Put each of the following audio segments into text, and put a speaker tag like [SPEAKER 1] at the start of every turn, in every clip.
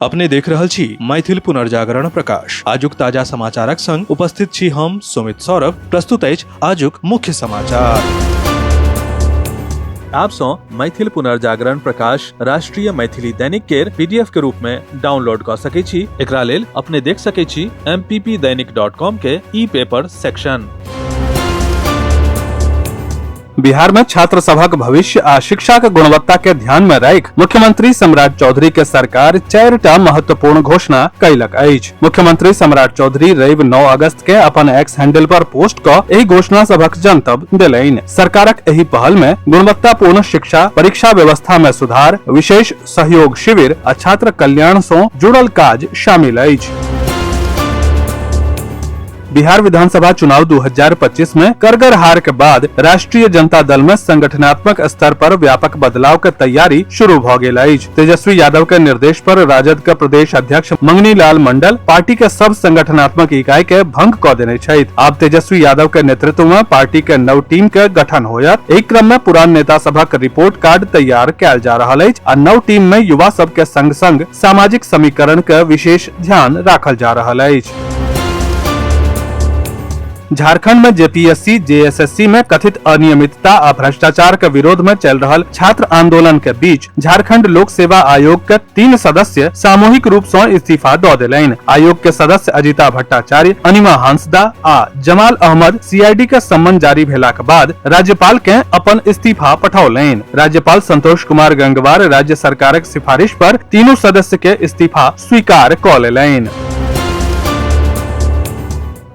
[SPEAKER 1] अपने देख रहल छी मैथिल पुनर्जागरण प्रकाश। आजुक ताजा समाचारक संग उपस्थित छी हम सुमित सौरभ। प्रस्तुत अछि आजुक मुख्य समाचार। आप सौ मैथिल पुनर्जागरण प्रकाश राष्ट्रीय मैथिली दैनिक केर पीडीएफ के रूप में डाउनलोड क सकै छी। एकरा लेल अपने देख सकै छी mppdainik.com के ई पेपर सेक्शन।
[SPEAKER 2] बिहार में छात्र सभक भविष्य आ शिक्षा के गुणवत्ता के ध्यान में राखि मुख्यमंत्री सम्राट चौधरी के सरकार 4टा महत्वपूर्ण घोषणा कैलक अछि। मुख्यमंत्री सम्राट चौधरी रवि 9 अगस्त के अपन एक्स हैंडल पर पोस्ट क एहि घोषणा सभक जनतब देलनि। सरकारक एहि पहल में गुणवत्तापूर्ण शिक्षा, परीक्षा व्यवस्था में सुधार, विशेष सहयोग शिविर आ छात्र कल्याण सं जुड़ल काज शामिल अछि। बिहार विधानसभा चुनाव 2025 में करगर हार के बाद राष्ट्रीय जनता दल में संगठनात्मक स्तर पर व्यापक बदलाव के तैयारी शुरू भ गेल अछि। तेजस्वी यादव के निर्देश पर राजद के प्रदेश अध्यक्ष मंगनी लाल मंडल पार्टी के सब संगठनात्मक इकाई के भंग क देने छथि। आब तेजस्वी यादव के नेतृत्व में पार्टी के नव टीम के गठन होयत। एहि क्रम में पुरान नेता सभक रिपोर्ट कार्ड तैयार कयल जा रहल अछि आ नव टीम में युवा सब के संग संग सामाजिक समीकरण के विशेष ध्यान राखल जा रहल अछि। झारखंड में जेपीएससी जेएसएससी में कथित अनियमितता आ भ्रष्टाचार के विरोध में चल रहल छात्र आंदोलन के बीच झारखंड लोक सेवा आयोग के 3 सदस्य सामूहिक रूप से इस्तीफा द देलनि। आयोग के सदस्य अजिता भट्टाचार्य, अनिमा हांसदा आ जमाल अहमद सीआईडी के सम्मन जारी भेलाक बाद राज्यपाल के अपन इस्तीफा पठौलनि। राज्यपाल संतोष कुमार गंगवार राज्य सरकारक सिफारिश पर तीनू सदस्य के इस्तीफा स्वीकार क लेलनि।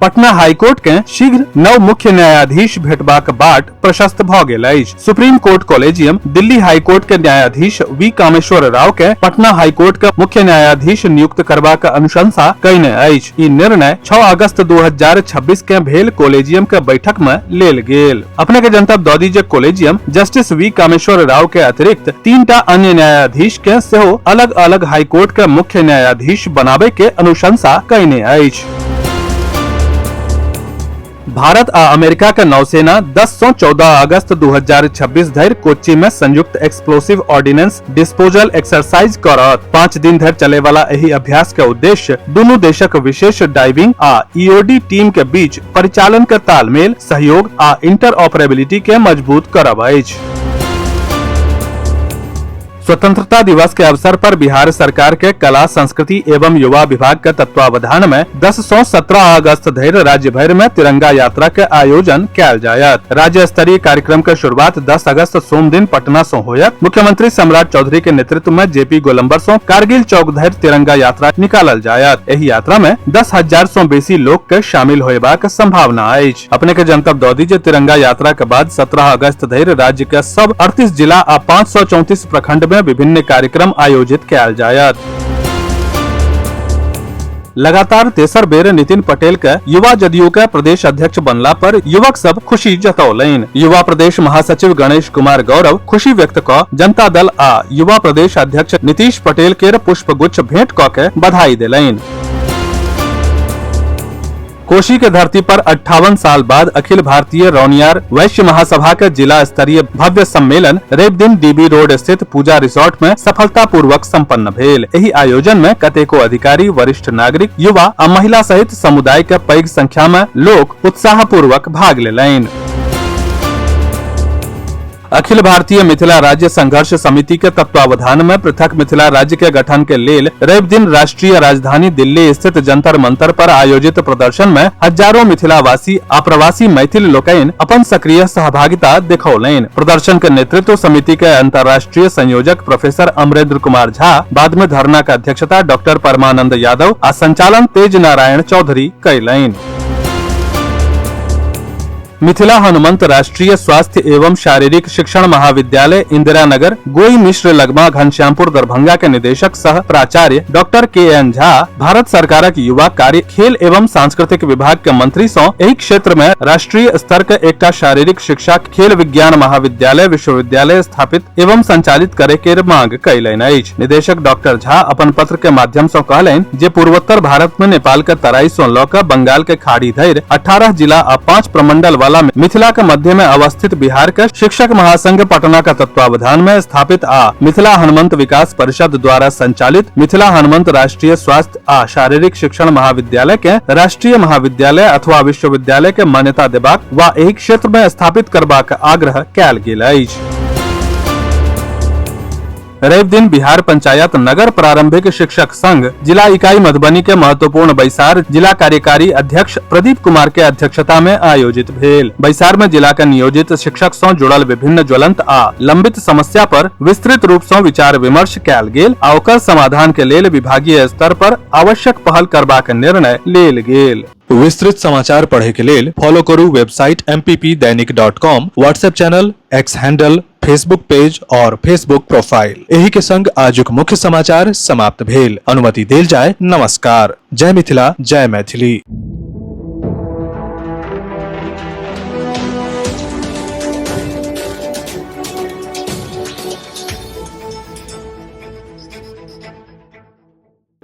[SPEAKER 2] पटना हाईकोर्ट के शीघ्र नव मुख्य न्यायाधीश भेटबाक बाट प्रशस्त भ गेल अछि। Supreme court collegium Delhi high court के न्यायाधीश वी कामेश्वर राव के पटना हाईकोर्ट के मुख्य न्यायाधीश नियुक्त करबाक अनुशंसा कयने अछि। ई निर्णय 6 अगस्त 2026 के भेल कॉलेजियम के बैठक में लेल गेल। अपने के जनतब दऽ दी जे collegium justice V Kameshwar Rao के अतिरिक्त 3टा अन्य न्यायाधीश के सेहो अलग अलग हाईकोर्ट के मुख्य न्यायाधीश बनाबे के अनुशंसा कयने अछि। भारत आ अमेरिका के नौसेना 10 से 14 अगस्त 2026 धरि कोच्चि में संयुक्त एक्सप्लोसिव ऑर्डिनेंस डिस्पोजल एक्सरसाइज करत। 5 दिन धरि चले वाला एहि अभ्यास के उद्देश्य दुनू देशक विशेष डाइविंग आ ईओडी टीम के बीच परिचालन के तालमेल, सहयोग आ इंटरऑपरेबिलिटी के मजबूत करब अछि। स्वतंत्रता दिवस के अवसर पर बिहार सरकार के कला, संस्कृति एवं युवा विभाग के तत्वावधान में 10 से 17 अगस्त धरि राज्य भर में तिरंगा यात्रा के आयोजन कयल जायत। राज्य स्तरीय कार्यक्रम के शुरुआत 10 अगस्त सोम दिन पटना से होयत। मुख्यमंत्री सम्राट चौधरी के नेतृत्व में जेपी गोलंबर से कारगिल चौक धरि तिरंगा यात्रा निकालल जायत। एहि यात्रा में 10,000 से बेसी लोग के शामिल होयबाक संभावना अछि। अपने के जनतब दऽ दी जे तिरंगा यात्रा के बाद 17 अगस्त धरि राज्य के सब 38 जिला आ 534 प्रखंड में विभिन्न कार्यक्रम आयोजित कयल जायत। लगातार तेसर बेर नितिन पटेल के युवा जदयू के प्रदेश अध्यक्ष बनला पर युवक सब खुशी जतौलनि। युवा प्रदेश महासचिव गणेश कुमार गौरव खुशी व्यक्त क जनता दल आ युवा प्रदेश अध्यक्ष नीतीश पटेल के पुष्प गुच्छ भेंट क के बधाई देलनि। कोशी के धरती पर 58 साल बाद अखिल भारतीय रौनियार वैश्य महासभा के जिला स्तरीय भव्य सम्मेलन रवि दिन डीबी रोड स्थित पूजा रिसोर्ट में सफलता पूर्वक संपन्न भेल। एहि आयोजन में कतेको अधिकारी, वरिष्ठ नागरिक, युवा आ महिला सहित समुदाय के पैघ संख्या में लोक उत्साह पूर्वक भाग लेलनि। अखिल भारतीय मिथिला राज्य संघर्ष समिति के तत्वावधान में पृथक मिथिला राज्य के गठन के लेल रवि दिन राष्ट्रीय राजधानी दिल्ली स्थित जंतर मंतर पर आयोजित प्रदर्शन में हजारों मिथिलावासी आ प्रवासी मैथिल लोकनि अपन सक्रिय सहभागिता देखौलनि। प्रदर्शन के नेतृत्व समिति के अंतर्राष्ट्रीय संयोजक प्रोफेसर अमरेंद्र कुमार झा, बाद में धरना के अध्यक्षता डॉक्टर परमानंद यादव आ संचालन तेज नारायण चौधरी कयलनि। मिथिला हनुमंत राष्ट्रीय स्वास्थ्य एवं शारीरिक शिक्षण महाविद्यालय इंदिरा नगर गोई मिश्र लगमा घनश्यामपुर दरभंगा के निदेशक सह प्राचार्य डॉक्टर के एन झा भारत सरकारक युवा कार्य खेल एवं सांस्कृतिक विभाग के मंत्री सं एहि क्षेत्र में राष्ट्रीय स्तर के एकटा शारीरिक शिक्षा खेल विज्ञान महाविद्यालय विश्वविद्यालय स्थापित एवं संचालित करे के मांग कयलनि अछि। निदेशक डॉक्टर झा अपन पत्र के माध्यम सं कहलनि जे पूर्वोत्तर भारत में नेपाल के तराई सं ल क बंगाल के खाड़ी धरि 18 जिला आ 5 प्रमंडल वाला वाला मिथिला के मध्य में अवस्थित बिहार के शिक्षक महासंघ पटना के तत्वावधान में स्थापित आ मिथिला हनुमंत विकास परिषद द्वारा संचालित मिथिला हनुमंत राष्ट्रीय स्वास्थ्य आ शारीरिक शिक्षण महाविद्यालय के राष्ट्रीय महाविद्यालय अथवा विश्वविद्यालय के मान्यता देबाक वा एहि क्षेत्र में स्थापित करबाक आग्रह कयल गेल अछि। रवि दिन बिहार पंचायत नगर प्रारंभिक शिक्षक संघ जिला इकाई मधुबनी के महत्वपूर्ण बैसार जिला कार्यकारी अध्यक्ष प्रदीप कुमार के अध्यक्षता में आयोजित भेल। बैसार में जिला के नियोजित शिक्षक सं जुड़ल विभिन्न ज्वलंत आ लंबित समस्या पर विस्तृत रूप सं विचार विमर्श कयल गेल आ ओकर समाधान के लेल विभागीय स्तर पर आवश्यक पहल करबाक निर्णय लेल गेल।
[SPEAKER 1] विस्तृत समाचार पढ़े के लेल फॉलो करू website mppdainik.com, WhatsApp channel, X handle, Facebook page और फेसबुक प्रोफाइल। एही के संग आजुक मुख्य समाचार समाप्त भेल। अनुमति देल जाय। नमस्कार। जय मिथिला, जय मैथिली।